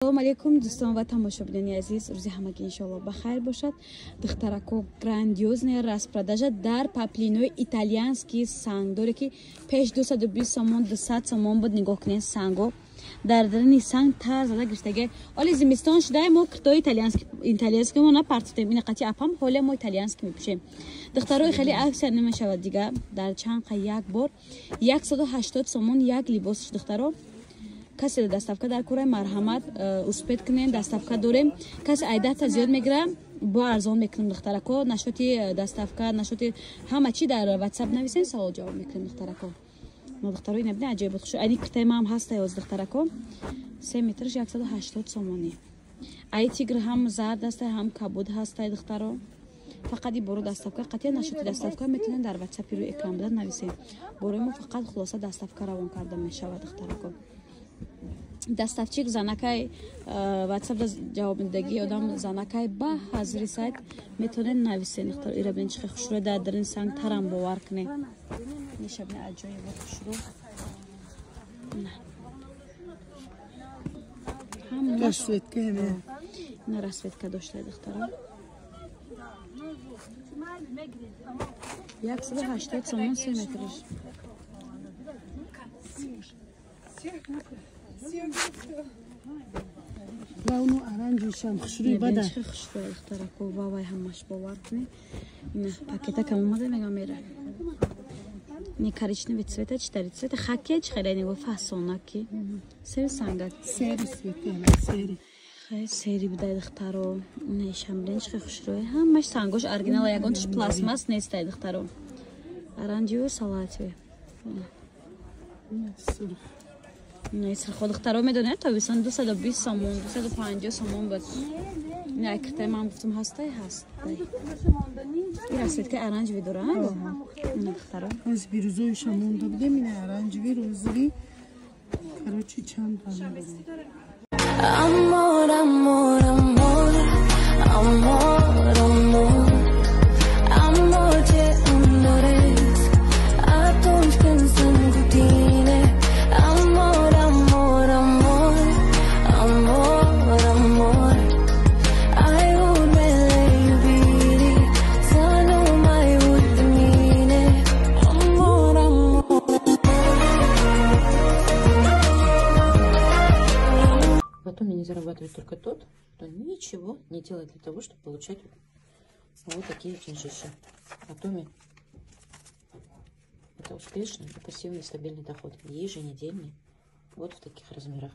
Салом алейкум, дӯстон ва тамошобинони азиз. Рӯзи ҳамагӣ, иншоалло, ба хайр бошад. Духтарако, грандиозная распродажа дар паплинои итальянский сангдоре, ки пеш 220 сомон, 200 сомон буд. Нигоҳ кунед, санго дар дарини санг тар зада гирифтага. Оли зимистон шуда, мо киртои итальянский мо напартофтем. Ина қати апам ҳоле мо итальянский мепӯшем. Духтарои, хеле акция намешавад дига, дар чанд қа як бор 180 сомон як либос. Духтаро, касе доставка дар кора, марҳамат, успеть кунем, доставка дорем. Касе айдата зиёд мегира, бо арзон мекунем. Духтарако, насчёти доставка, насчёти ҳама чи дар Ватсап нависен, савол ҷавоб мекунем. Духтарако, мо, духтаро, ина бинед, аҷоибот хуш. Ани киртаи маам ҳаста ёз. Духтарако, 3 метрш 180 сомонӣ. Ай тигр ҳам зард ҳастай, ҳам кабуд ҳастай. Духтаро, фақат и боро доставка қатъия. Насчёти доставка метавонед дар Ватсапи рӯи экран буда нависем. Борои мо фақат хулоса доставка равон карда мешавад. Духтарако, доставщик занакай, Ватсап ҷавоб медиҳаги одам занакай, ба ҳазри сайт метавонед нависен. Духтаро, ира бинед, чӣ хушрӯ, дар дарин санг тарам, бовар кунед. Нишабне, аҷоибот хушрӯ. Расцветка. Ина расцветка дошта, духтаро, 180 сомон 3 метрш. Лауну оранжишам хушрӯи бада. Чӣ хушрӯ, духтарако, вавай, ҳамаш, бовар кунед. Ина пакета кам омада, мегам, мера. Не коричневый цвета, читари цвета, хаке чи хеле него фасонаки. Сери сангак. Сери цвета, сери. Хеле сери будай, духтаро. Ина шамблен чӣ хушрӯи. Ҳамаш сангош оригинал, ягонташ пластмасс нестай, духтаро. Оранжевый, салатовый. Сурх. Сирхо, духтаро, медонед, тобистон 220 сомон, 250 сомон буд. Ина киртаи ман гуфтам, ҳастай, ҳастай. Ин расцветкаи оранжевый дора, ина, духтаро. Аз бирӯзоиша монда будем, ина оранжевый, розовый. Короче, чанд дона. Amor, amor, amor, amor, amor, amor, ce îmi doresc atunci când sunt cu tine. Amor, amor, amor, amor, amor, ai urmele iubirii, să nu mai uit de mine. Amor, amor. В Атоме не зарабатывает только тот, кто ничего не делает для того, чтобы получать вот такие деньжища. Атоме это успешный и пассивный стабильный доход, еженедельный, вот в таких размерах.